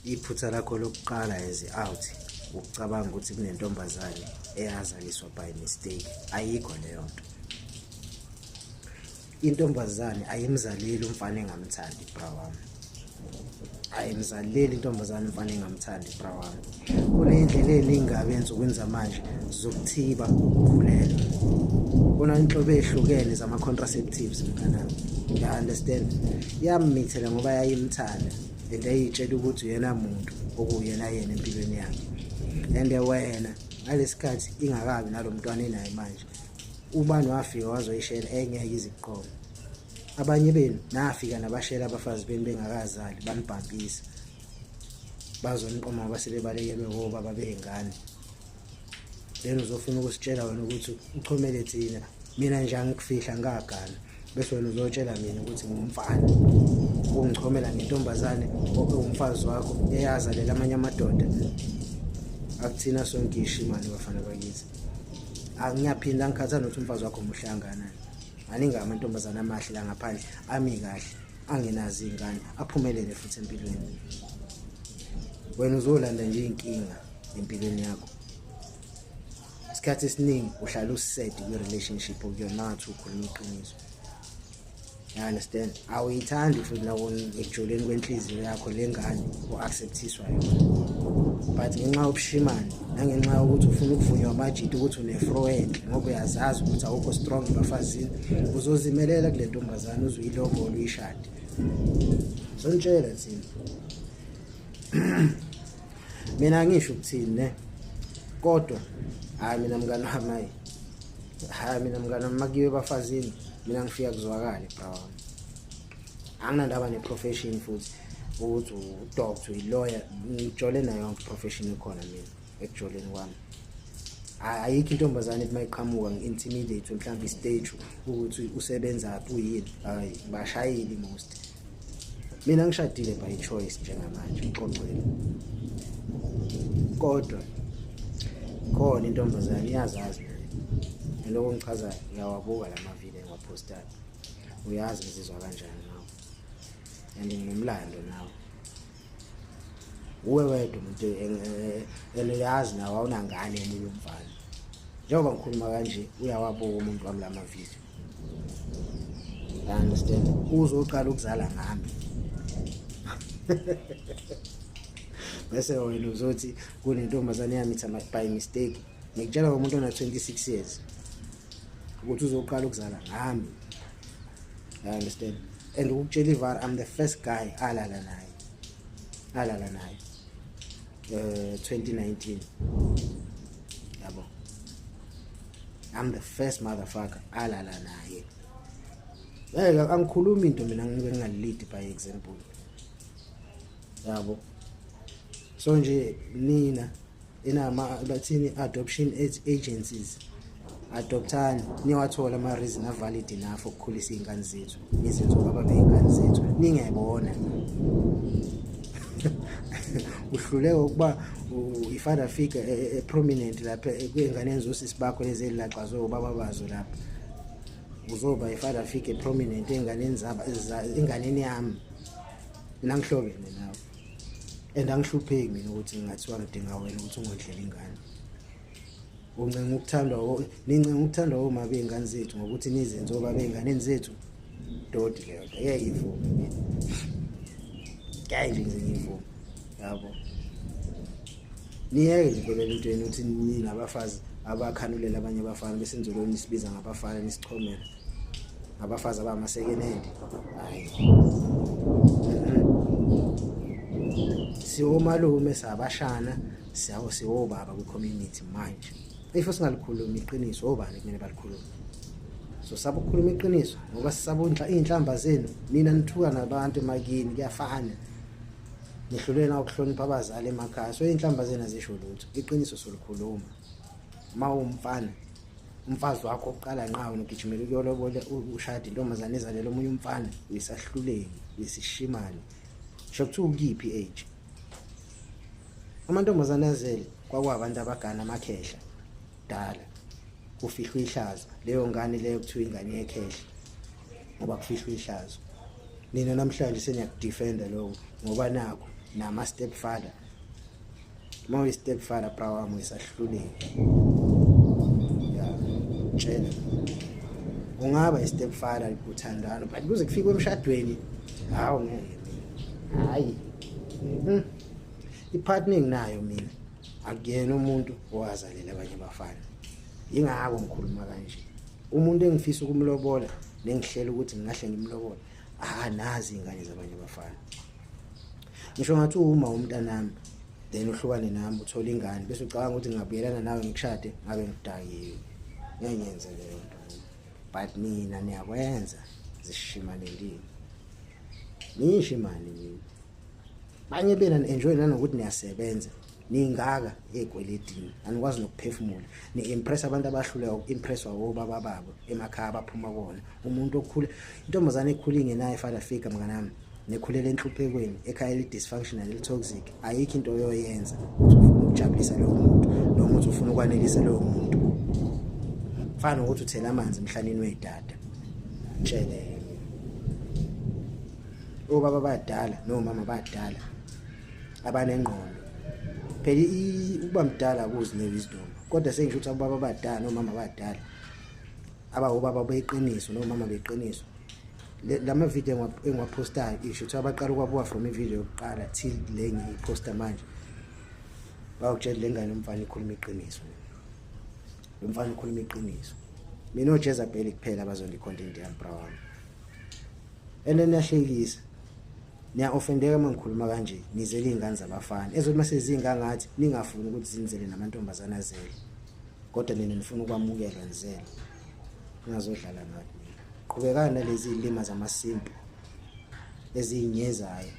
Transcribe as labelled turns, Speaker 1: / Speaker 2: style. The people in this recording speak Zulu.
Speaker 1: Iphutha lakho lokuqala as out ukucabanga ukuthi kunentombazane eyazaliswa by mistake. Ayikho leyo nto. Intombazane ayimzaleli umfana engamthandi, bra wami. Ayimzaleli intombazane umfana engamthandi, bra wami. Kuney'ndlela ey'ningi kabi ey'nsukwini zamanje zokuthiba ukukhulelwa. Kunanhlobo ey'hlukene zama-contraceptives, mnganami, ya-understand? Yamithela ngoba yayimthanda and yayiy'tshela ukuthi uyena muntu okuwuyena yena empilweni yakhe. And wena ngalesi khathi ingakabi nalo mntwana enaye manje, ubani wafika wazoyishela engeke iziqome. Abanye benu nafika nabashela abafazi benu bengakazali, banibhampisa, bazoniqoma ngoba sebebalekelwe obaba bey'ngane. Then uzofuna ukusitshela wena ukuthi uchomele thina. Mina nje angikufihla, ngagana, bese wena uzotshela mina ukuthi ngumfana, ungichomela ngentombazane owumfazi wakho eyazalela amanye amadoda. Akuthina sonke ishimane, bafana bakithi. Angiyaphinda, angikhathali nokuthi umfazi wakho muhle kangakanani. Maningi amantombazane amahle la ngaphandle, ami kahle, angenazo iy'ngane, aphumelele futhi empilweni. Wena uzolanda nje iy'nkinga empilweni yakho. Isikhathi esiningi uhlala u-sad kwi-relationship okuyona, ngathi ukhuluma iqiniso, you understand? Awuyithandi futhi nakona ekujuleni kwenhliziyo yakho le ngane o-acceptiswa yona, but ngenxa yobushimane nangenxa yokuthi ufuna ukuvunywa amajita ukuthi une-fro enhle, ngoba uyazazi ukuthi awukho strong ebafazini, uzozimelela kule ntombazane uze uyilobole, uyishade. Sonitshela thina. Mina angisho ukuthini ne, kodwa hayi, mina mngani wami, hayi hayi, mina mngani wami, makuyiwe ebafazini mina ngifika kuzwakale, bra wami. Anginandaba ne-profession futhi ukuthi u-doctor, uyi-lawyer, ngijole nayo yonke i-profession ekhona. Mina ekujoleni kwami ayikho intombazane ethi mayiqhamuka ngi-intimidate, mhlawumbe i-stage ukuthi usebenzaphi, uyini. Hayi, bashayile most. Mina ngishadile by choice njengamanje, ngixoxile, kodwa khona intombazane iyazazi nayo, and okungichazayo, ngiyawabuka la mavidiyo engiwaphostayo, uyazi ngizizwa kanjani nawe and nginomlando nawe. Uwe wedwa umuntu and uyazi nawe awunangane omunye umfana. Njengoba ngikhuluma kanje, uyawabuka umuntu wami la mavidiyo, you understand? Uzoqala ukuzala ngami, bese wena uzothi kunentombazane yami ithi by mistake. Ngikutshela ngomuntu ona 26 years ukuthi uzoqala ukuzala ngami, you understand? And ukutshela ivar, I'm the first guy alala naye, alala naye 2019, yabo. I'm the first motherfucker alala naye. Ngeke angikhulumi into mina ngike nginga-lead by example, yabo. So nje nina inama bathini, adoption agencies, adoptani, niwathola ama-reason a-valid enough okukhulisa iy'ngane zethu, nizenze obaba bey'ngane zethu. Ningayibona uhluleka ukuba i-father figure e-prominent lapha kwey'nganeni zosisi bakho lezi ey'laxazwe obaba bazo lapha, uzoba i-father figure prominent ey'nganeni zaba enganeni yami. Mina ngihlobene nawe and angihlupheki mina ukuthi ngingathiwa ngidinga wena ukuthi ungondlele ingane. Uncenga ukuthandwa, nincenga ukuthandwa oma bey'ngane zethu ngokuthi nizenze obaba bey'nganeni zethu. Dodi leyo nto, ngeke ngiyivume mina, ngeke nje ngize ngiyivume, yabo. Niyeke nje vele into yenu ukuthi ninabafazi abakhanulela abanye abafana, bese nizolo nisibiza ngabafana, nisichomela ngabafazi abama-second hand. Hayi, siwomalume, sabashana, siyawo siwobaba kwi-community manje. If singalikhulumi iqiniso, obani kumele balikhulume? So saba ukukhuluma iqiniso ngoba sisaba iy'nhlamba zenu. Nina nithuka nabantu emakini, kuyafana, nihluleka ukuhlonipha abazali emakhaya, so iy'nhlamba zenu azisho lutho. Iqiniso solikhuluma. Uma uwumfana, umfazi wakho oqala nqa, wena ugijimela ukuyolobola, ushade intombazane ezalela omunye umfana, uyisahluleki, uyisishimane. Sho kuthiwa ukuyiphi age? Amantombazane azele kwakwabantu abagana amakhehla dala, kufihlwa ihlazo. Leyo ngane leyo kuthiwa ingane yekhehla ngoba kufihlwa ihlazo. Nina namhlanje seniyakudefenda lokho ngoba nakho. Nama stepfather. Uma uyi stepfather bra wami uyisahluleki. Ya, tshela. Ungaba i stepfather uthandana but kuze kufike emshadweni hawu ngeke mina. Hayi. I-partner enginayo mina akuyena umuntu owazalela abanye abafana. Yingakho ngikhuluma kanje. Umuntu engifisa ukumlobola nengihlela ukuthi ngingahle ngimlobole ah nazi ingane zabanye abafana. Ngisho ngathi uma umntanami then uhlukane nami uthole ingane bese ucabanga ukuthi ngingabuyelana nawe ngikushade ngabe ngidakiwe. Ngeke ngiyenze leyo nto. But nina niyakwenza zishimane ndini. Niyishimane nina. Banye bena ni-enjoy nanokuthi niyasebenza ningaka ey'kweletini anikwazi nokuphefumula ni-impress abantu abahluleka uku-impresswa wobaba babo emakhaya abaphuma kuwona umuntu okhule intombazane ekhule ingenayo i-father figure mnganami nekhulela enhluphekweni ekhaya eli-dysfunctional eli-toxic ayikho into oyoyenza ukuthi ufuna ukujabulisa lowo muntu noma ukuthi ufuna ukwanelisa lowo muntu fana nokuthi uthela amanzi emhlanini wedada tshele obaba badala nomama badala abanengqondo phela ukuba mdala kuzi ne-wisdom kodwa sengisho ukuthi ababa badala nomama badala abawobaba beqiniso nomama beqiniso lama video engiwaphostayo isho ukuthi abaqala ukwabuka from ivideo yokuqala till le ngiyiphosta manje bayokutshela le ngane umfana ikhuluma iqiniso lo mfana ukhuluma iqiniso mina oJezebel kuphela abazonda i-content yami bra wami and niyahlekisa niya-offendeka uma ngikhuluma kanje nizele iy'ngane zabafana ezothi uma sezingangathi ningafuni ukuthi zinizele namantombazane azele kodwa nina nifuna ukwamukelwa nizele ningazodlala ngathi mina qhubekani nalezi zilima zamasimpu ezizinyezayo.